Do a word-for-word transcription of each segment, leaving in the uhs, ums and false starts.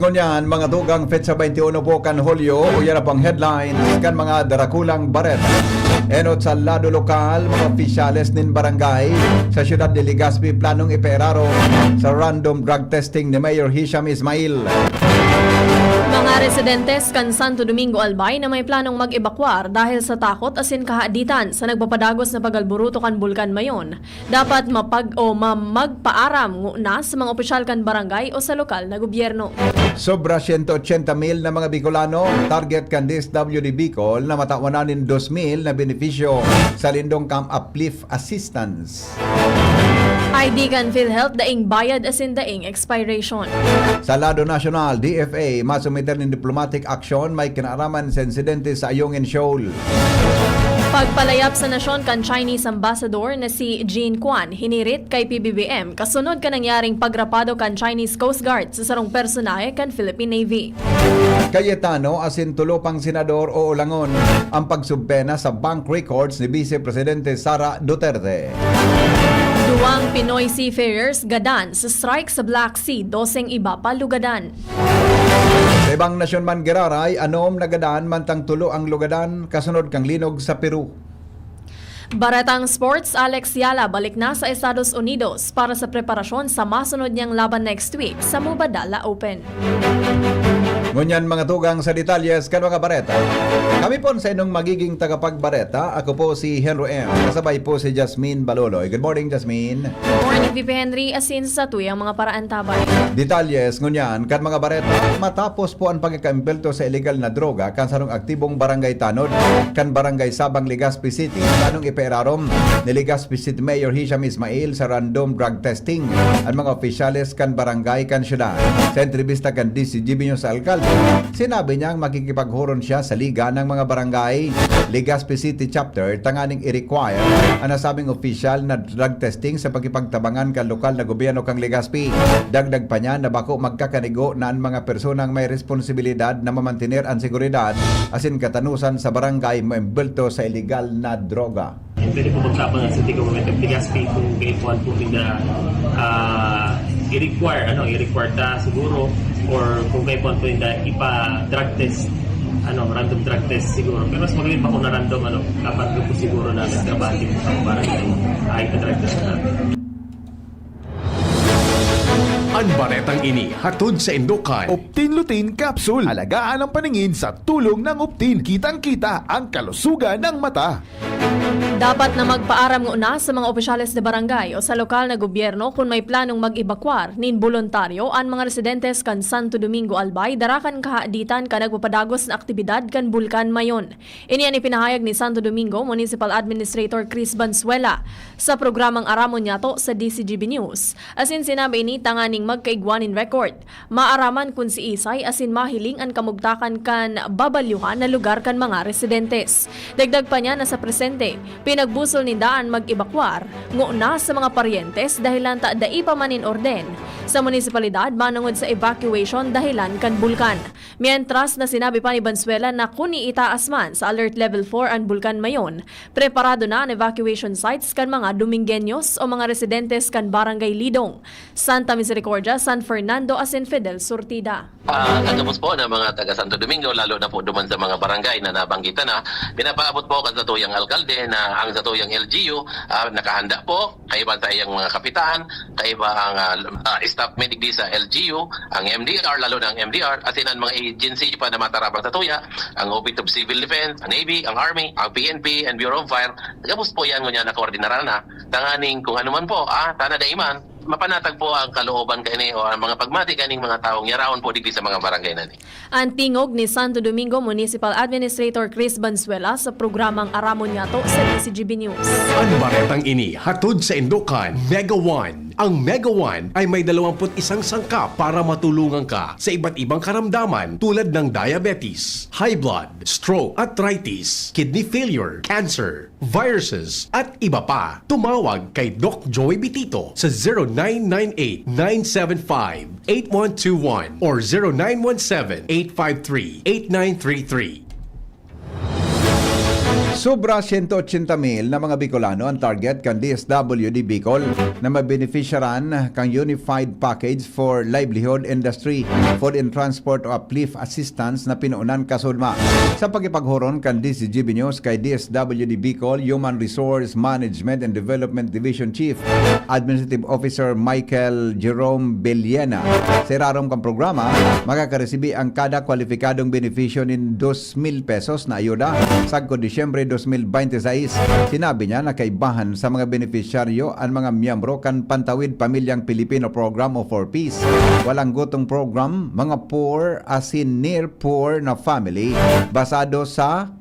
Ngunyan, mga tugang, petsa twenty-one po kan Hulyo, uya na pang headlines kan mga darakulang bareta. Enot sa lado lokal, mga opisyales nin barangay sa siyudad de Legazpi planong ipairarom sa random drug testing ni Mayor Hisham Ismail. Mga residentes kan Santo Domingo Albay na may planong mag-ebakwar dahil sa takot asin kahaditan sa nagpapadagos na pag-alburuto kan Bulkan Mayon, dapat mapag- o ma- magpaaram nguna sa mga opisyal kan barangay o sa lokal na gobyerno. Sobra siyento otsenta mil na mga Bicolano target kan D S W D Bicol na matawan na nin dos mil na benepisyo sa lindong Camp Uplift Assistance. I D kan PhilHealth, daing bayad asin daing expiration. Sa lado nasyonal, D F A, masumiter nin diplomatic action may kinaaraman sa insidente sa Ayungin Shoal. Pagpalayap sa nasyon kan Chinese ambassador na si Jean Quan, hinirit kay P B B M kasunod kan nangyaring pagrapado kan Chinese Coast Guard sa sarong personahe kan Philippine Navy. Cayetano asin tulo pang senador uulangon ang pagsubpena sa bank records ni Vice Presidente Sara Duterte. Duwang Pinoy seafarers gadan sa strike sa Black Sea, doseng iba pa lugadan. Sa ibang nasyon man giraray, anom nagadan, mantang tulo ang lugadan kasunod kan linog sa Peru. Baretang sports, Alex Yala balik na sa Estados Unidos para sa preparasyon sa masunod niyang laban next week sa Mubadala Open. Ngunyan, mga tugang, sa detalyes kan mga bareta. Kami po sa inyong magiging tagapagbareta. Ako po si Henry M. Kasabay po si Jasmine Baloloy. Good morning, Jasmine. Morning, V P Henry. Asin sa tuyang mga paraantabay. Detalyes ngunyan kan mga bareta. Matapos po ang pagkakaimbelto sa illegal na droga kan sarong aktibong barangay tanod kan Barangay Sabang, Legazpi City, planong ipairarom ni Legazpi City Mayor Hisham Ismail sa random drug testing an mga opisyales kan barangay kan syudad. Sa entrevista kan D C G B News sa alkalde, sinabi niyang makikipaghuron siya sa Liga ng mga Barangay Legazpi City Chapter tanganing i-require ang nasabing opisyal na drug testing sa pakikipagtabangan kan lokal na gobyerno kan Legazpi. Dagdag pa niya na bako magkakanigo na an mga personang may responsibilidad na mamantiner an seguridad asin katanosan sa barangay maimbelto sa iligal na droga. Pwede po magtabang ang City Government of Legazpi kung kaipuhan po ninda, ah, i-require, ano, i-require ta siguro, or kung kaipuhan po ninda ipa-drug test, ano, random drug test siguro. Pero mas magaling pa kung na random, ano, kapag po siguro na nagtrabaho din sa barangay, ay ipa-drug test natin. An baretang ini hatod saindo kan Optin Lutein Capsule. Alagaan ang paningin sa tulong ng Optin. Kitang-kita ang kalusugan ng mata. Dapat na magpaaram nguna sa mga opisyales de barangay o sa lokal na gobyerno kun may planong mag-ebakwar nin boluntaryo an mga residentes kan Santo Domingo Albay dara kan kahaditan kan nagpapadagos na aktibidad kan Bulkan Mayon. Ini an ipinahayag ni Santo Domingo Municipal Administrator Chris Banzuela sa programang Aramon Nyato sa D C G B News. Asin sinabi ini tanganing magkaigwa nin record, maaraman kun siisay asin mahiling an kamugtakan kan babalyuhan na lugar kan mga residentes. Dagdag pa niya na sa presente, pinagbusol ninda an mag-ebakwar nguna sa mga paryentes dahilan ta dai pa man nin orden sa munisipalidad manongod sa evacuation dahilan kan bulkan. Mientras na sinabi pa ni Banzuela na kun iitaas man sa Alert Level four an Bulkan Mayon, preparado na an evacuation sites kan mga Domingueños o mga residentes kan Barangay Lidong, Santa Misericordia, San Fernando asin Fidel Sortida. Ah, kagabos po ng mga taga Santo Domingo, lalo na po duman sa mga barangay na nabanggit na, pinapaabot po kan satuyang alkalde na ang satuyang L G U, ah, nakahanda po, kaiba sa iyang mga kapitan, kaiba ang, ah, ah, staff medic di sa L G U, ang M D R, lalo na ang M D R, asin ang mga agency pa na matarabang sa tuya, ang Office of Civil Defense, ang Navy, ang Army, ang P N P, and Bureau of Fire, gabos po yan ngunyan na koordinaran na. Tanganing kung ano man po, ah, sana daiman, mapanatag po ang kalooban kaini o ang mga pagmati kaning mga taong yaraon po digdi sa mga barangay na ni. An tingog ni Santo Domingo Municipal Administrator Chris Banzuela sa programang Aramon Nyato sa D C G B News. An baretang ini hatod saindo kan Mega One. Ang Mega One ay may dalawampu't isang sangkap para matulungan ka sa iba't ibang karamdaman tulad ng diabetes, high blood, stroke, arthritis, kidney failure, cancer, viruses, at iba pa. Tumawag kay Doc Joey Bitito sa zero nine nine eight, nine seven five, eight one two one or zero nine one seven, eight five three, eight nine three three. Sobra sento ochenta mil na mga Bicolano ang target kan D S W D Bicol na mabenepisyaran kan Unified Package for Livelihood Industry, Food and Transport o Uplift Assistance na pinoonan kasudma. Sa pakipaghuron kan D C G B News kay D S W D Bicol Human Resource Management and Development Division Chief Administrative Officer Michael Jerome Bellena, sa irarom kan programa, makakaresibi ang kada kwalipikadong benepisyo nin dos mil pesos na ayuda. Sagkod Disyembre dos mil bente seis, sinabi niya na kaibahan sa mga benepisyaryo an mga miyembro kan Pantawid Pamilyang Pilipino Program o four Ps, Walang Gutong Program, mga poor asin near poor na family, basado sa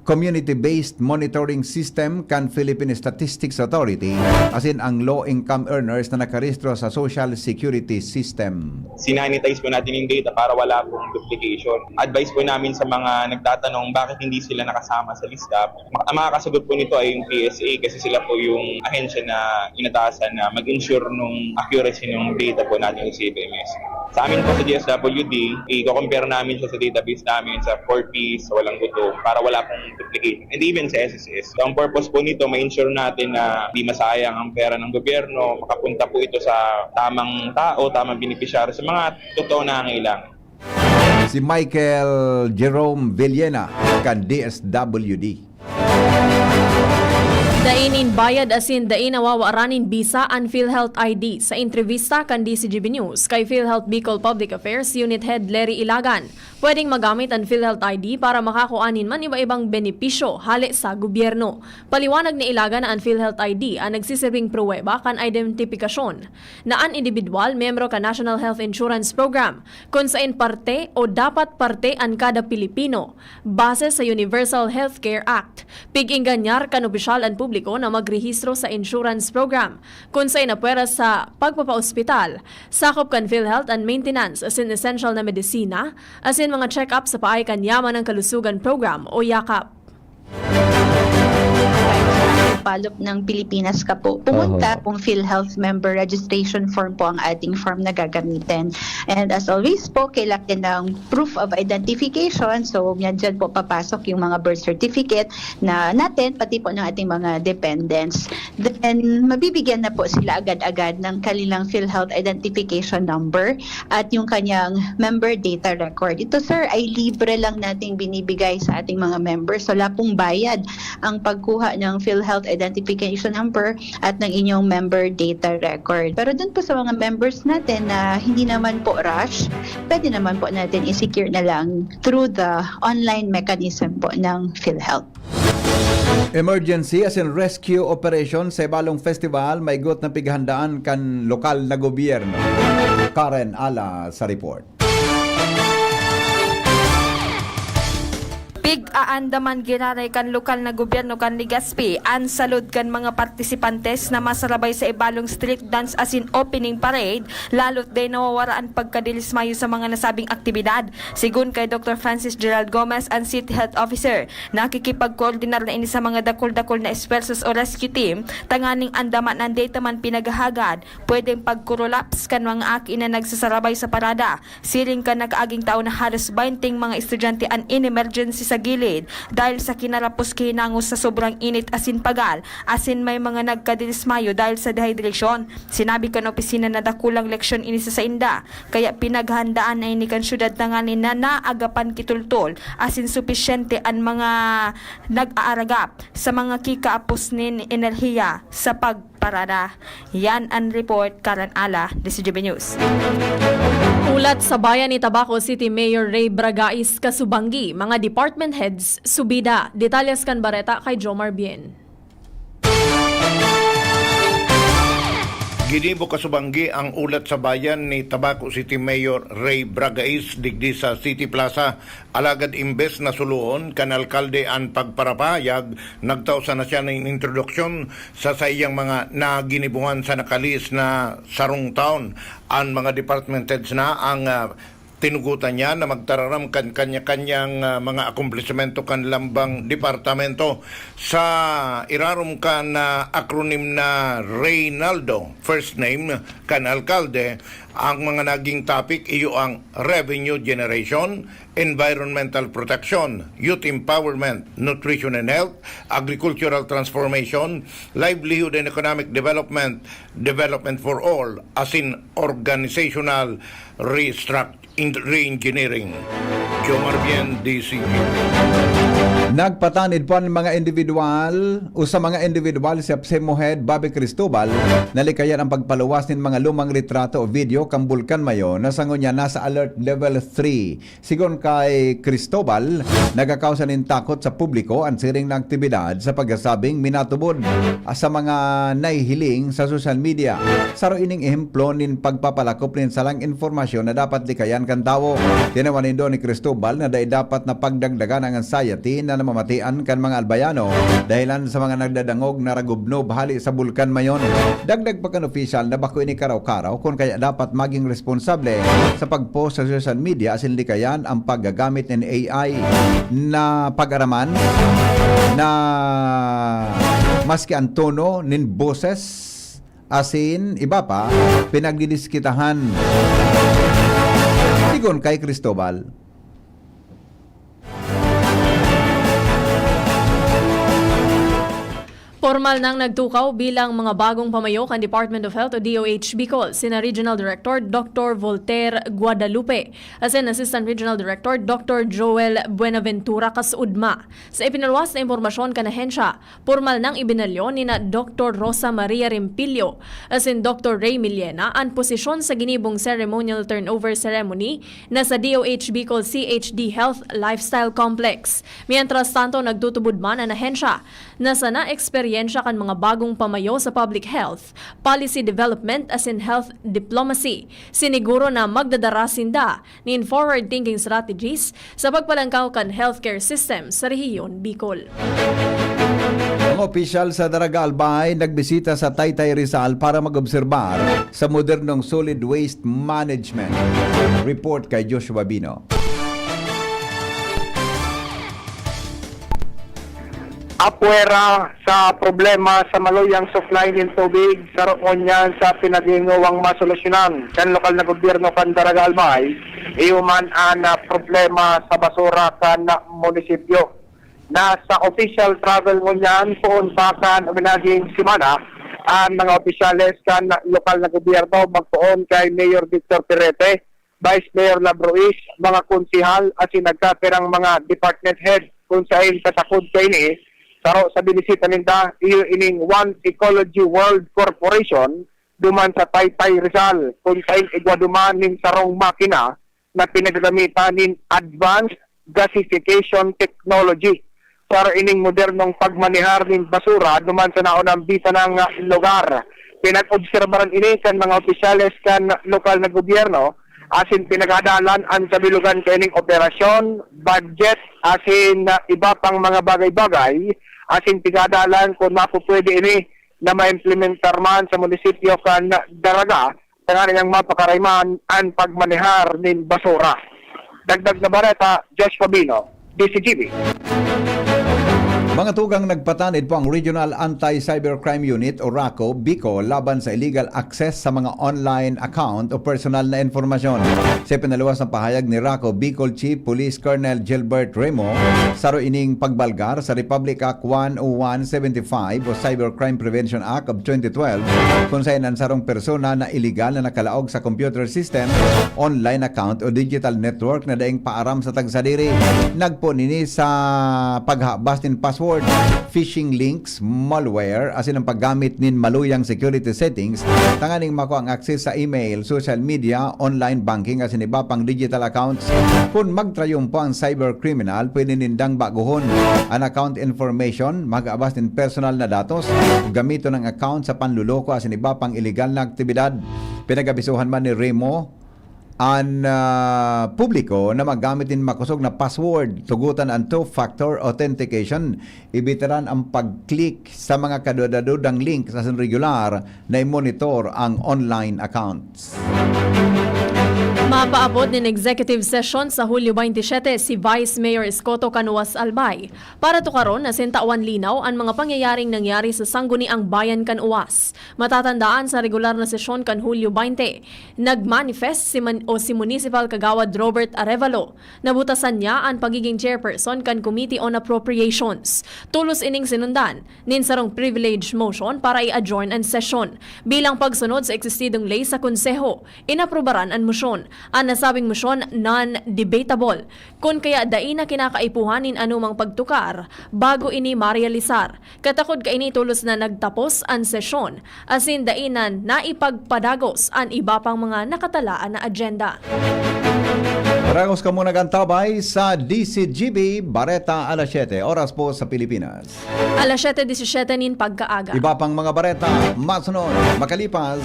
Community-Based Monitoring System kan Philippine Statistics Authority, asin ang low-income earners na nakarehistro sa Social Security System. Sinanitize po natin yung data para wala pong duplication. Advice po namin sa mga nagtatanong bakit hindi sila nakasama sa lista, ma- ang makakasagot po nito ay yung P S A kasi sila po yung ahensya na inatasan na mag-ensure nung accuracy ng data po natin ng C P M S. Sa amin po sa D S W D, i-compare namin siya sa database namin sa four Ps, sa Walang Gutom, para wala pong duplication. And even sa S S S. So, ang purpose po nito, ma-ensure natin na di masayang ang pera ng gobyerno, makapunta po ito sa tamang tao, tamang beneficiary, sa mga totoo na nangangailangan. Si Michael Jerome Villena kan D S W D. Dai nin bayad asin dai nawawaran nin bisa an PhilHealth I D. Sa entrebista kan D C G B News kay PhilHealth Bicol Public Affairs Unit Head Larry Ilagan, pwedeng magamit an PhilHealth I D para makakua nin man iba-ibang benepisyo hale sa gobyerno. Paliwanag ni Ilagan na an PhilHealth I D an nagsiserbing pruweba kan identipikasyon na an indibidwal miyembro kan National Health Insurance Program, kun saen parte o dapat parte an kada Pilipino, base sa Universal Healthcare Act. Pig-engganyar kan opisyal an publiko na magrehistro sa insurance program, kun saen na pwera sa pagpapaospital, sakop kan PhilHealth an maintenance asin essential na medisina, asin mga check-up sa Paay kan Yaman ng Kalusugan Program o yakap. Palop ng Pilipinas ka po. Pumunta Oho. Kung PhilHealth member registration form po ang ating form na gagamitin. And as always po, kailangan ng proof of identification. So, yan dyan po papasok yung mga birth certificate na natin, pati po ng ating mga dependents. Then, mabibigyan na po sila agad-agad ng kanilang PhilHealth identification number at yung kanyang member data record. Ito, sir, ay libre lang nating binibigay sa ating mga members. Wala pong bayad ang pagkuha ng PhilHealth identification number at ng inyong member data record. Pero dun po sa mga members natin na hindi naman po rush, pwede naman po natin i-secure na lang through the online mechanism po ng PhilHealth. Emergency asin rescue operation sa Ibalong Festival, maigot na pighandaan kan lokal na gobyerno. Karen Ala sa report. Pig-aandaman giraray kan lokal na gobyerno kan Legazpi an salud kan mga partisipantes na masarabay sa Ibalong street dance asin opening parade, lalo't dai nawawara an pagkadilismayo sa mga nasabing aktibidad. Sigon kay Doktor Francis Gerald Gomez, an City Health Officer, nakikipagkoordinar na ini sa mga dakul-dakul na esfuerzos o rescue team tanganing andaman an dai ta man pinaghahagad pwedeng pagkurulaps kan mga aki na nagsasarabay sa parada. Siring kan nakaaging taon na halos baynte mga estudyante an in-emergency sa gilid dahil sa kinarapos kahinangos sa sobrang init asin pagal, asin may mga nagkadismayo dahil sa dehydration. Sinabi kan opisina na dakulang leksyon ini sa sainda, kaya pinaghandaan na ini kan syudad tanganing naagapan kitultol asin supisyente an mga nag-aaragap sa mga kikaapos nin enerhiya sa pagparada. Yan an report, Karen Ala, D C G B News. Hulat sa bayan ni Tabaco City Mayor Ray Bragais, kasubanggi, mga department heads, subida. Detalyes kan bareta kay Jomar Bien. Ginibo kasubanggi ang ulat sa bayan ni Tabaco City Mayor Ray Bragais digdi sa City Plaza, alagad imbes na suluon kan alkalde an pagparapahayag, nagtao sana siya nin introduksyon sa saiyang mga naginibuhan sa nakalihis na sarong taon. An mga department heads na ang, ah, tinugotan niya na magtararam kan kanya-kanyang, ah, mga akomplishmento kan lambang departamento. Sa irarom kan, ah, acronym na Reynaldo, first name kan alkalde, Ang mga naging topic iyo ang revenue generation, environmental protection, youth empowerment, nutrition and health, agricultural transformation, livelihood and economic development, development for all, asin organizational restruct-, in-, re-engineering. Jomar Bien, D C G. Nagpatanid po ang mga individual o sa mga individual si Apse Mohed Bobby Cristobal na likayan ang pagpaluwas nin mga lumang litrato o video kan Bulkan Mayon na sa ngunyan nasa alert level three. Sigon kay Cristobal, nagakausa nin takot sa publiko an siring na aktibidad sa pagsasabing minatubod sa mga nahihiling sa social media. Saro ining ehemplo nin pagpapalakop nin salang impormasyon na dapat likayan kan tawo. Tinawan nindo ni Cristobal na dai dapat na pagdagdagan ang anxiety na namamatian kan mga Albayano dahilan sa mga nagdadangog na ragubnob hali sa Bulkan Mayon. Dagdag pa kan opisyal na bako ini karaw-karaw kun kaya dapat maging responsable sa pag-post sa social media asin likayan ang paggagamit nin A I na pag-araman na maski ang tono nin boses asin iba pa, pinagdidiskitahan. Sigon kay Cristobal. Pormal nang nagtukaw bilang mga bagong pamayo kan Department of Health o D O H Bicol, sina Regional Director Doctor Voltaire Guadalupe asin Assistant Regional Director Doctor Joel Buenaventura Kasudma. Sa ipinaluwas na impormasyon kan ahensya, pormal nang ibinalyo nina Doctor Rosa Maria Rimpilio asin Doctor Ray Millena an posisyon sa ginibong ceremonial turnover ceremony na sa D O H Bicol C H D Health Lifestyle Complex. Mientras tanto, nagtutubod man an ahensya na sa naeksperyensya kan mga bagong pamayo sa public health, policy development asin health diplomacy, siniguro na magdadara sinda nin forward-thinking strategies sa pagpalangkaw kan healthcare system sa rehiyon Bicol. Mga opisyal sa Daraga Albay nagbisita sa Taytay, Rizal para mag-obserbar sa modernong solid waste management. Report kay Joshua Bino. Apwera sa problema sa maluyang supply nin tubig, saro ngunyan sa pinagingowang masolusyonan kan lokal na gobyerno kan Daraga Albay, iyo man an, ah, problema sa basura kan munisipyo. Nasa official travel ngunyan poon pa kan uminaging semana an mga opisyales kan lokal na gobyerno, magpoon kay Mayor Victor Perete, Vice Mayor Labrois, mga konsehal asin nagkapirang mga department head kun saen katakod kaini. Saro sa binisita ninda, iyo ining One Ecology World Corporation duman sa Taytay, Rizal, kun saen igwa duman nin sarong makina na pinagagamitan nin advanced gasification technology. Saro ining modernong pagmanehar nin basura duman sa naunambita nang lugar. Pinag-obserbaran ini kan mga opisyales kan lokal na gobyerno, asin pinagadalan an kabilugan kaining operasyon, budget, asin, ah, iba pang mga bagay-bagay, asin pigadalan kun mapupwede ini na maimplementar man sa munisipyo kan Daraga, tanganing mapakarayman an pagmanehar nin basura. Dagdag na bareta, Josh Fabino, D C G B. Mga tugang, nagpatanid po ang Regional Anti-Cybercrime Unit o RACO Bicol laban sa illegal access sa mga online account o personal na impormasyon. Sa pinaluwas na pahayag ni RACO Bicol Chief Police Colonel Gilbert Remo, saro ining pagbalgar sa Republic Act one oh one seventy-five o Cybercrime Prevention Act of twenty twelve, kung saen an sarong persona na iligal na nakalaog sa computer system, online account o digital network na daing paaram sa tagsadiri. Nagpoon ini sa paghabas nin password, phishing links, malware, asin ang paggamit nin maluyang security settings tanganing makua ang access sa email, social media, online banking, asin iba pang digital accounts. Kun magtrayumpo ang cybercriminal, pwede nindang baguhon an account information, mag-abas nin personal na datos, gamiton ang account sa panloloko asin iba pang iligal na aktibidad. Pinag-abisohan man ni Remo an, ah, publiko na maggamit nin makosog na password, tugotan an two-factor authentication, ibitaran ang pag-click sa mga kadudadudang links asin regular na i-monitor ang online accounts. Mapaabot nin executive session sa Hulyo twenty-seven si Vice Mayor Escoto kan UAS Albay para tukaron asin tawan linaw an mga pangyayaring nangyari sa Sangguniang Bayan kan UAS. Matatandaan, sa regular na sesyon kan Hulyo twenty, nag-manifest si Man-, o si Municipal Kagawad Robert Arevalo. Nabutasan niya an pagiging chairperson kan Committee on Appropriations. Tolos ining sinundan nin sarong privilege motion para i-adjourn an sesyon. Bilang pagsunod sa eksistidong ley sa Konseho, inaprubaran an mosyon. An nasabing mosyon non-debatable, kun kaya dai na kinakaipuhan nin anumang pagtukar bago ini marealisar. Katakod kaini, tolos na nagtapos an sesyon, asin dai na naipagpadagos an iba pang mga nakatalaan na agenda. Parehas kamo nag-antabay sa D C G B Bareta alas siyete, oras po sa Pilipinas. Alas siyete disisiete nin pagkaaga. Iba pang mga bareta, masunod, makalipas,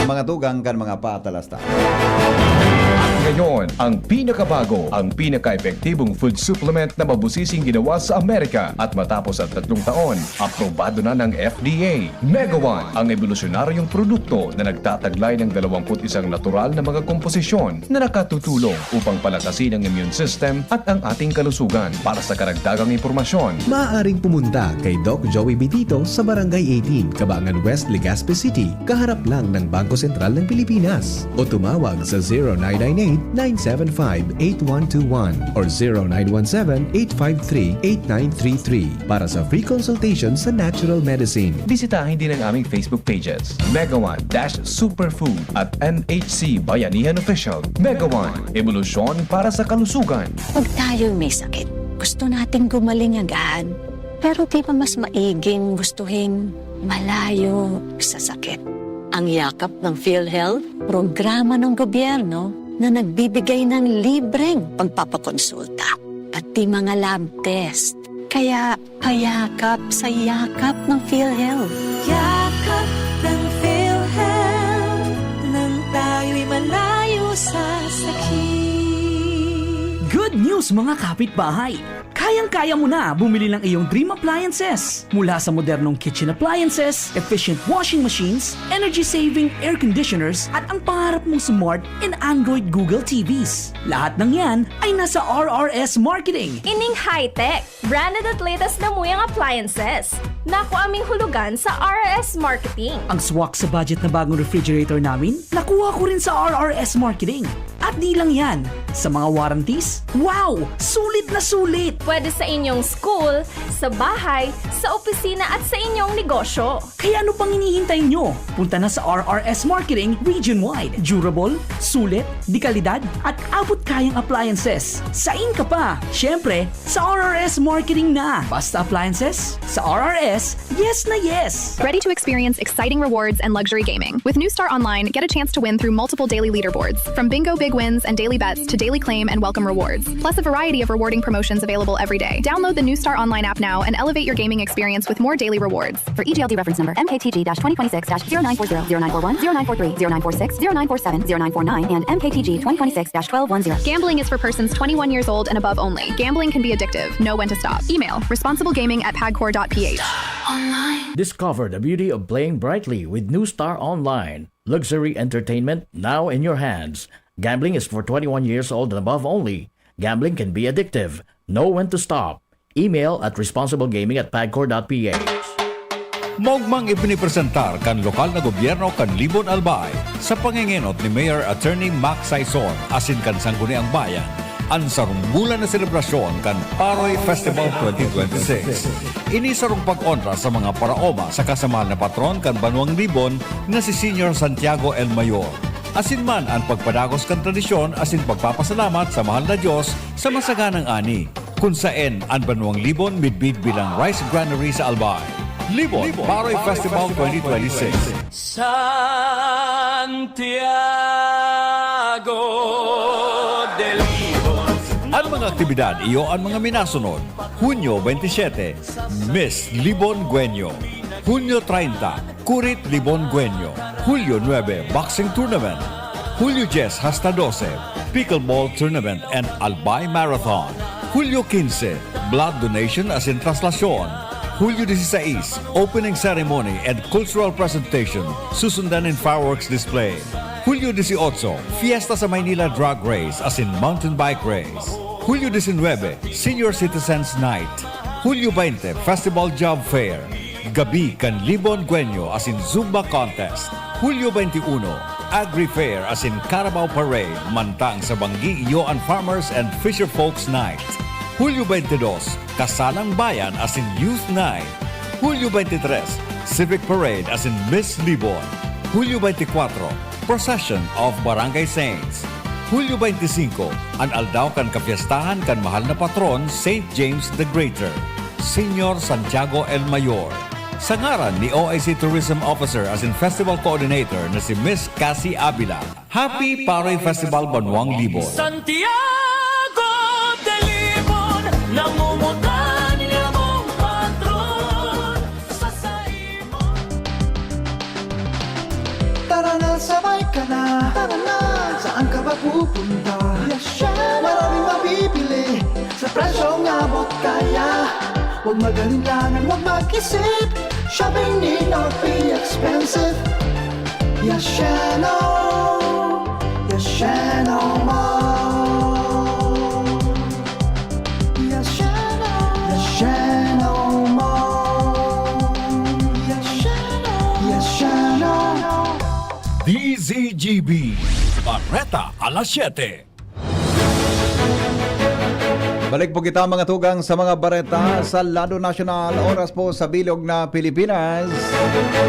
mga tugang kan mga patalasta. Ngayon, ang pinakabago, ang pinaka-epektibong food supplement na mabusising ginawa sa Amerika at matapos ang tatlong taon, aprobado na ng F D A. Mega One, ang ebolusyonaryong produkto na nagtataglay ng dalawampu't isang natural na mga komposisyon na nakatutulong upang palakasin ang immune system at ang ating kalusugan. Para sa karagdagang impormasyon, Maaaring pumunta kay Doc Joey Bitito sa Barangay eighteen, Cabangan West, Legazpi City, kaharap lang ng Bangko Sentral ng Pilipinas. O tumawag sa zero nine nine eight, nine seven five, eight one two one or zero nine one seven, eight five three, eight nine three three para sa free consultation sa natural medicine. Bisitahin din ang aming Facebook pages, Mega One dash Superfood at M H C Bayanihan Official. Mega One, ebolusyon para sa kalusugan. Pag tayo'y may sakit, gusto nating gumaling agad. Pero di ba mas maiging gustuhin malayo sa sakit? Ang yakap ng PhilHealth, programa ng gobyerno na nagbibigay ng libreng pagpapakonsulta, pati mga lab test. Kaya payakap sa yakap ng PhilHealth. Yakap ng PhilHealth, nang tayo'y malayo sa sakit. Good news, mga kapitbahay! Kayang-kaya mo na bumili ng iyong dream appliances. Mula sa modernong kitchen appliances, efficient washing machines, energy-saving air conditioners, at ang pangarap mong smart and Android Google T Vs. Lahat ng yan ay nasa R R S Marketing. Ining high-tech, branded at latest na muyang appliances. Naku aming hulugan sa R R S Marketing. Ang swak sa budget na bagong refrigerator namin, nakuha ko rin sa R R S Marketing. At di lang yan, sa mga warranties, wow! Sulit na sulit! Pwede sa inyong school, sa bahay, sa opisina at sa inyong negosyo. Kaya ano pang hinihintay nyo? Punta na sa R R S Marketing region-wide. Durable, sulit, de kalidad, at abot-kayang appliances. Sain ka pa? Siyempre, sa R R S Marketing na. Basta appliances, sa R R S, yes na yes! Ready to experience exciting rewards and luxury gaming? With New Star Online, get a chance to win through multiple daily leaderboards, from bingo big wins and daily bets to daily claim and welcome rewards, plus a variety of rewarding promotions available every day. Download the New Star Online app now and elevate your gaming experience with more daily rewards. For E G L D reference number, M K T G twenty twenty-six dash zero nine four zero, zero nine four one, zero nine four three, zero nine four six, zero nine four seven, zero nine four nine, and M K T G twenty twenty-six dash twelve one zero. Gambling is for persons twenty-one years old and above only. Gambling can be addictive. Know when to stop. Email responsiblegaming at pagcor dot P H. Discover the beauty of playing brightly with New Star Online. Luxury entertainment now in your hands. Gambling is for twenty-one years old and above only. Gambling can be addictive. Know when to stop. Email at responsiblegaming at pagcor dot P H. Maugmang ipinipresentar kan lokal na gobyerno kan Libon Albay, sa pangengenot ni Mayor Attorney Mac Saison asin kan Sangguniang Bayan, an sarong bulan na selebrasyon kan Paroy Festival twenty twenty-six. Ini sarong pag-onra sa mga paraoma saka sa mahal na patron kan Banwang Libon na si Señor Santiago el Mayor. Asin man an pagpadagos kan tradisyon asin pagpapasalamat sa mahal na Dios sa masaganang ani, kun saen an Banwang Libon midbid bilang rice granary sa Albay. Libon, Libon Paroy Festival twenty twenty-six. Santiago del Libon. An mga aktibidad iyo an mga minasunod: Hunyo twenty-seven, Miss Libon Guenyo. Hunyo treinta, Kurit Libon Guenyo. Hulyo nuebe, Boxing Tournament. Hulyo dyes hasta dose, Pickleball Tournament and Albay Marathon. Hulyo quince, Blood Donation asin Traslasyon. Hulyo dieciséis, Opening Ceremony and Cultural Presentation, susundan nin fireworks display. Hulyo dieciocho, Fiesta sa Maynila Drag Race asin Mountain Bike Race. Hulyo diecinuebe, Senior Citizens Night. Hulyo veinte, Festival Job Fair. Gabi kan Libon Guenyo asin Zumba Contest. Hulyo veintiuno, Agri Fair asin Carabao Parade mantang sa Banggi iyo an Farmers and Fisher Folks Night. Hulyo veintidos, Kasalang Bayan asin Youth Night. Hulyo veintitrés, Civic Parade asin Miss Libon. Hulyo veintikwatro, Procession of Barangay Saints. Hulyo veinticinco, an aldaw kan kapiestahan kan mahal na patron, Saint James the Greater, Señor Santiago el Mayor. Sa ngaran ni O I C Tourism Officer asin Festival Coordinator na si Miss Cassie Avila, Happy Paroy Festival, Banwang Libon! Santiago de Libon, nangungutan niya mong patron sa saimo. Tara na, sabay ka na. Tara na, saan ka ba pupunta? Maraming mabibili sa presyong abot kaya. Huwag mag-alinlangan, huwag mag-isip. Shopping need not be expensive. Yasheno, Yasheno Mall. Yasheno, Yasheno Mall. Yasheno, Yasheno. D Z G B, Bareta alas siyete. Balik po kita, mga tugang, sa mga bareta sa lado nasyonal. Oras po sa bilog na Pilipinas.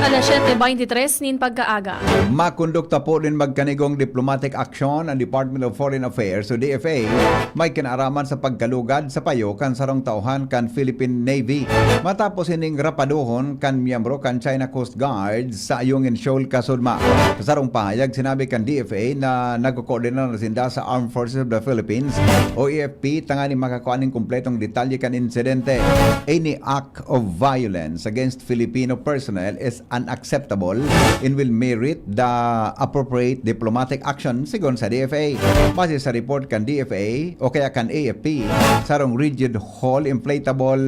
Alas siyete veintitrés nin pagkaaga. Makondukta po nin magkanigong diplomatic action ang Department of Foreign Affairs o D F A may kinaaraman sa pagkalugad sa payo kan sarong tauhan kan Philippine Navy matapos ining rapaduhon kan miyembro kan China Coast Guard sa Ayungin Shoal, Kasudma. Sa sarong pahayag, sinabi kan D F A na nagkokoordinar na sinda sa Armed Forces of the Philippines o A F P tanganing makakua nin kumpletong detalye kan insidente. Any act of violence against Filipino personnel is unacceptable and will merit the appropriate diplomatic action, sigon sa D F A. Base sa report kan D F A o kaya kan A F P, sarong rigid hull inflatable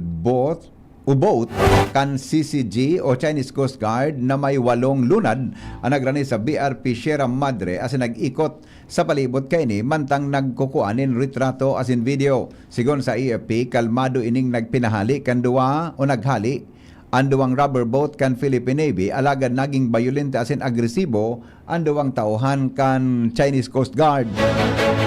boat o boat kan C C G o Chinese Coast Guard na may walong lunad ang nagrani sa B R P Sierra Madre asin nag-ikot sa palibot kaini mantang nagkukua nin retrato asin video. Sigon sa A F P, kalmado ining nagpinahali kan duwa o naghali an duwang rubber boat kan Philippine Navy, alagad naging bayolente asin agresibo an duwang tauhan kan Chinese Coast Guard.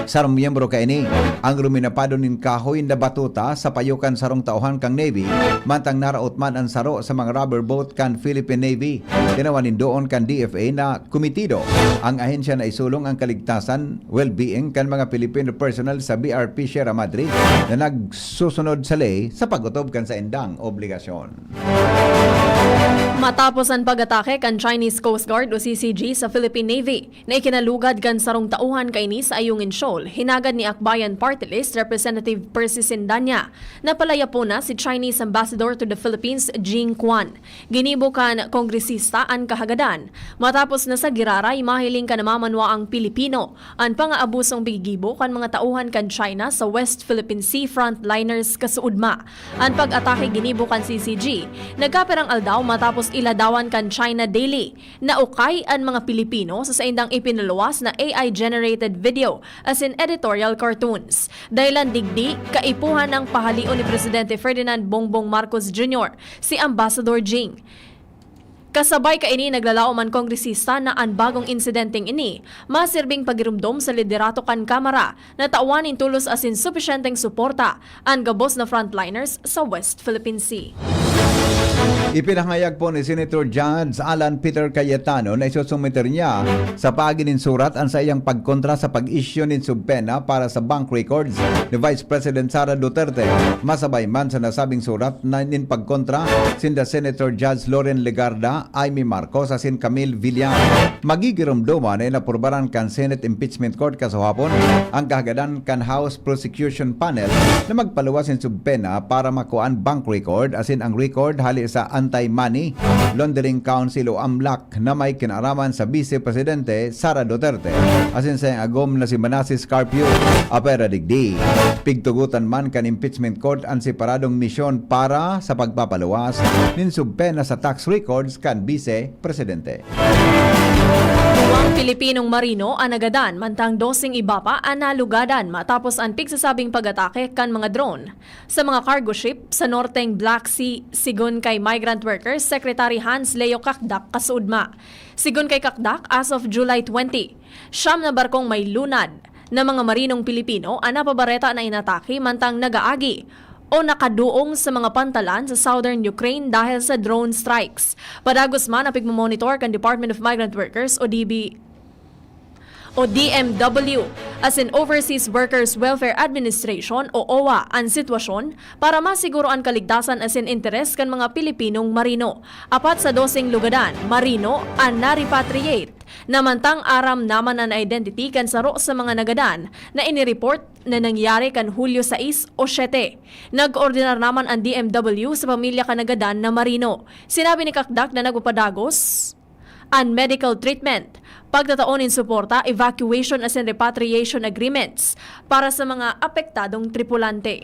Sarong miyembro kaini ang ruminapado nin kahoy na batuta sa payo kan sarong tauhan kan Navy, mantang naraot man an saro sa mga rubber boat kan Philippine Navy. Tinawan nin doon kan D F A na komitido ang ahensya na isulong ang kaligtasan, well-being kan mga Filipino personnel sa B R P Sierra Madre na nagsusunod sa ley sa pag-otob kan saindang obligasyon. Matapos an pag-atake kan Chinese Coast Guard o C C G sa Philippine Navy na ikinalugad kan sarong tauhan kaini sa Ayungin Shoal, hinagad ni Akbayan Party List Representative Percy Sindanya na palayapon na si Chinese Ambassador to the Philippines, Jing Quan. Ginibo kan kongresista an kahagadan. Matapos na sa giraray, mahiling kan namamanwaang Pilipino an pangaabusong paggigibo kan mga tauhan kan China sa West Philippine Sea frontliners kasuodma. An pag-atake ginibo kan C C G nagkapirang aldaw matapos iladawan kan China Daily na ukay an mga Pilipino sa saindang ipinaluwas na A I-generated video asin editorial cartoons. Dahilan digdi, kaipuhan nang pahalion ni Presidente Ferdinand Bongbong Marcos Junior si Ambassador Jing. Kasabay kaini, naglalaom an kongresista na an bagong insidenteng ini masirbing pagiromdom sa liderato kan Kamara na tawan nin tolos asin supisyenteng suporta an gabos na frontliners sa West Philippine Sea. Ipinahayag po ni Senator Judge Alan Peter Cayetano na isusumiter niya sa paagi nin surat an saiyang pagkontra sa pag-issue nin subpena para sa bank records ni Vice President Sara Duterte. Masabay man sa nasabing surat na nin pagkontra sinda Senator Judge Loren Legarda, Imee Marcos asin Camille Villar. Magigiromdoman na inaprubaran kan Senate Impeachment Court kasuhapon ang kahagadan kan House Prosecution Panel na magpaluwas nin subpena para makuan bank record asin ang record hali sa Anti-Money Laundering Council o AMLAC na may kinaaraman sa Vice Presidente Sara Duterte asin sa agom na si Manases Carpio. Apwera digdi, pigtugotan man kan Impeachment Court an separadong misyon para sa pagpapaluwas nin subpena sa tax records kan Vice Presidente. Pilipinong marino an nagadan, mantang doseng iba pa an nalugadan matapos an pigsasabing pag-atake kan mga drone sa mga cargo ship sa norteng Black Sea, sigon kay Migrant Workers Secretary Hans Leo Cacdac kasuodma. Sigon kay Cacdac, as of July twenty, siyam na barkong may lunad na mga marinong Pilipino an napabareta na inatake mantang nagaagi o nakaduong sa mga pantalan sa southern Ukraine dahil sa drone strikes. Padagos man ang pigmomonitor kan Department of Migrant Workers o D B o D M W, asin Overseas Workers Welfare Administration o owa, an sitwasyon para masiguro an kaligtasan asin interes kan mga Pilipinong marino. Apat sa doseng lugadan, marino, an na-repatriate, na mantang aram naman an identity kan saro sa mga nagadan na inireport na nangyari kan Hulyo sais o siyete. Nag-ordinar naman an D M W sa pamilya kan nagadan na marino. Sinabi ni Cacdac na nagpapadagos an medical treatment, pagtatao nin suporta, evacuation asin repatriation agreements para sa mga apektadong tripulante.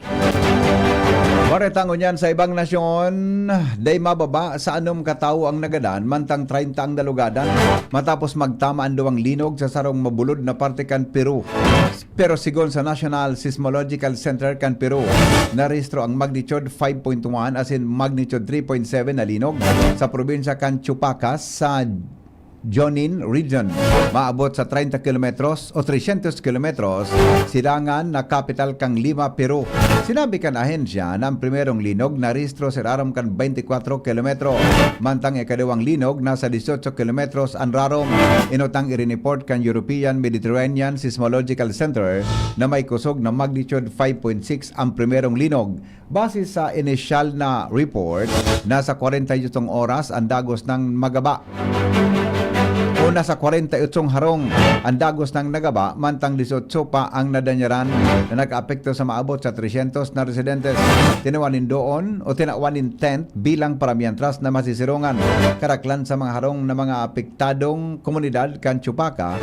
Baretang ngunyan sa ibang nasyon, dai mababa sa anom katawo ang nagadan, mantang treinta ang nalugadan matapos magtama an duwang linog sa sarong mabulod na parte kan Peru. Pero sigon sa National Seismological Center kan Peru, narehistro ang magnitude five point one asin magnitude three point seven na linog sa probinsya kan Chupaca sa Junin Region, maabot sa treinta kilometros o trescientos kilometros silangan na kapital kan Lima, Peru. Sinabi kan ahensya na ang primerong linog narehistro sa irarom kan twenty-four kilometro, mantang ikaduwang linog nasa dieciocho kilometros an rarom. Enot ang irineport kan European Mediterranean Seismological Center na may kusog na magnitude five point six ang primerong linog. Base sa inisyal na report, nasa kwarenta y ocho oras ang dagos ng magaba. O nasa kwarenta y ocho harong ang dagos ng nagaba, mantang dieciocho pa ang nadanyaran na nag-apekto sa maabot sa trescientos na residentes. Tinawan nin doon o tinawan nin tent bilang paramientras na masisirongan. Karaklan sa mga harong na mga apektadong komunidad kan Chupaca,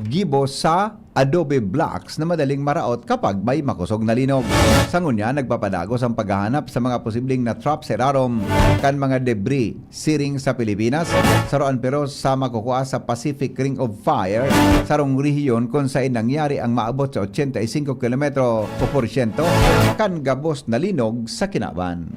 gibo sa adobe blocks na madaling maraot kapag may makosog na linog. Sa ngunyan, nagpapadagos ang paghahanap sa mga posibleng na-trap sa irarom kan mga debris. Siring sa Pilipinas, saroan pero sa makukua sa Pacific Ring of Fire, sarong rehiyon kun saen nangyari ang maabot sa ochenta y cinco kilometro o porsyento kan gabos na linog sa kinaban.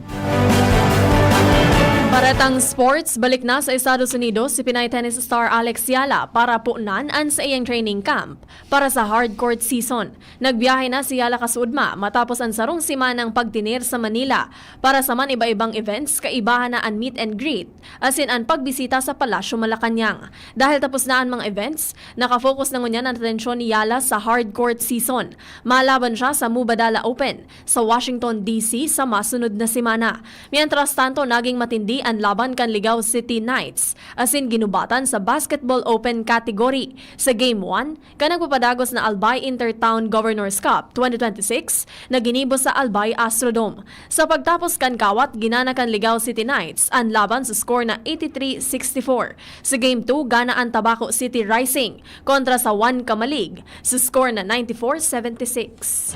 Baretang sports, balik na sa Estados Unidos si Pinay tennis star Alex Yala para punan an sa iyang training camp para sa hard court season. Nagbiyahe na si Yala kasuodma matapos an sarong semanang pagtinir sa Manila para sa man iba-ibang events, kaibahan na an meet and greet, asin an pagbisita sa Palasyo Malacañang. Dahil tapos na an mga events, nakafocus na ngunyan an atensyon ni Yala sa hard court season. Malaban siya sa Mubadala Open sa Washington, D C sa masunod na semana. Mientras tanto, naging matindi an laban kan Ligao City Knights, asin ginubatan sa Basketball Open category. Sa Game one, kan nagpapadagos na Albay Intertown Governors Cup twenty twenty-six na ginibo sa Albay Astrodome. Sa pagtapos kan kawat, ginana kan Ligao City Knights an laban sa score na eighty-three sixty-four. Sa Game two, gana an Tabaco City Rising kontra sa One Camalig sa score na ninety-four seventy-six.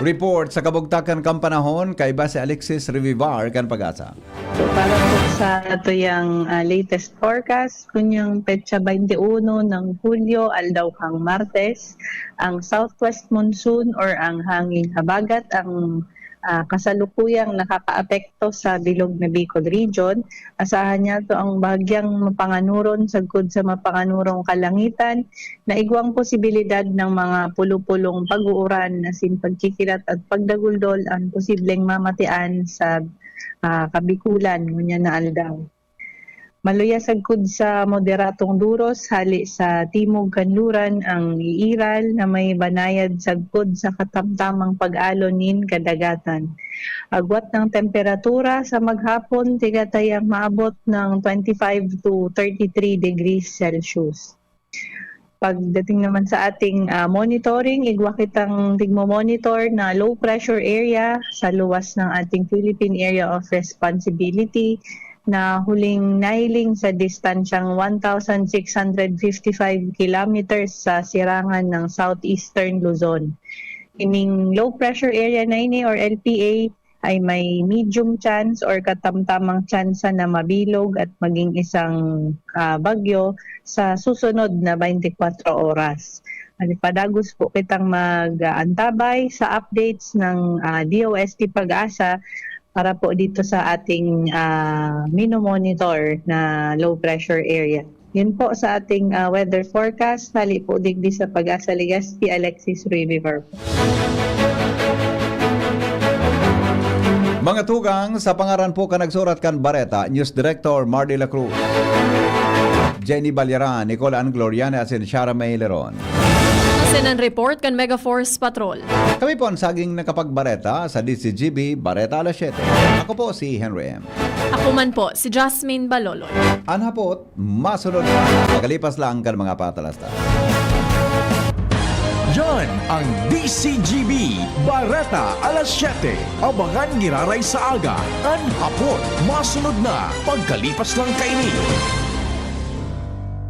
Report sa kabugtakan kan panahon, kaiba si Alexis Revivar kan Pag-asa. So, para po sa atuyang ah, latest forecast, kunyang petsa twenty-one ng Hulyo, aldaw kang Martes, ang southwest monsoon or ang hanging habagat ang ah, kasalukuyang nakakaapekto sa bilog na Bicol Region. Asahan niya to ang bahagyang mapanganuron sagkod sa mapanganurong kalangitan na igwang posibilidad ng mga pulupulong pag-uuran asin pagkikilat at pagdaguldol ang posibleng mamatian sa ah, Kabikulan ngunyan na aldaw. Maluya sagkod sa moderatong duros hali sa timog kanluran ang iiral na may banayad sagkod sa katamtamang pag-alon nin kadagatan. Agwat ng temperatura sa maghapon, tigatayang maabot ng twenty-five to thirty-three degrees Celsius. Pagdating naman sa ating ah, monitoring, igwa kitang tigmo-monitor na low pressure area sa luwas ng ating Philippine Area of Responsibility na huling nahiling sa distansyang one thousand six hundred fifty-five kilometers sa sirangan ng southeastern Luzon. Ining low pressure area na ini or L P A ay may medium chance or katamtamang tsansa na mabilog at maging isang, ah, bagyo sa susunod na twenty-four oras. Ano, padagos po kitang mag-aantabay sa updates ng, ah, D O S T PAGASA para po dito sa ating, ah, mino-monitor na low pressure area. Yun po sa ating, ah, weather forecast. Hali po digdi sa PAGASA Legazpi, Alexis Ruibiver. Mga tugang, sa pangaran po kan nagsurat kan bareta, News Director Mardy La Cruz, Jenny Balyaran, Nicole Ann Gloriana, asin Shara May Leron. Asin an report kan Megaforce Patrol. Kami po ang saging nakapagbareta sa D C G B Bareta Alas Siyete. Ako po si Henry M. Ako man po, si Jasmine Baloloy. An hapot, masunod na. Pagkalipas lang kan mga patalastas. Yan ang D C G B Bareta Alas Siyete. Abangan giraray sa aga, an hapot, masunod na, pagkalipas lang kaini.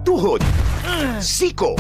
Tuhod, siko,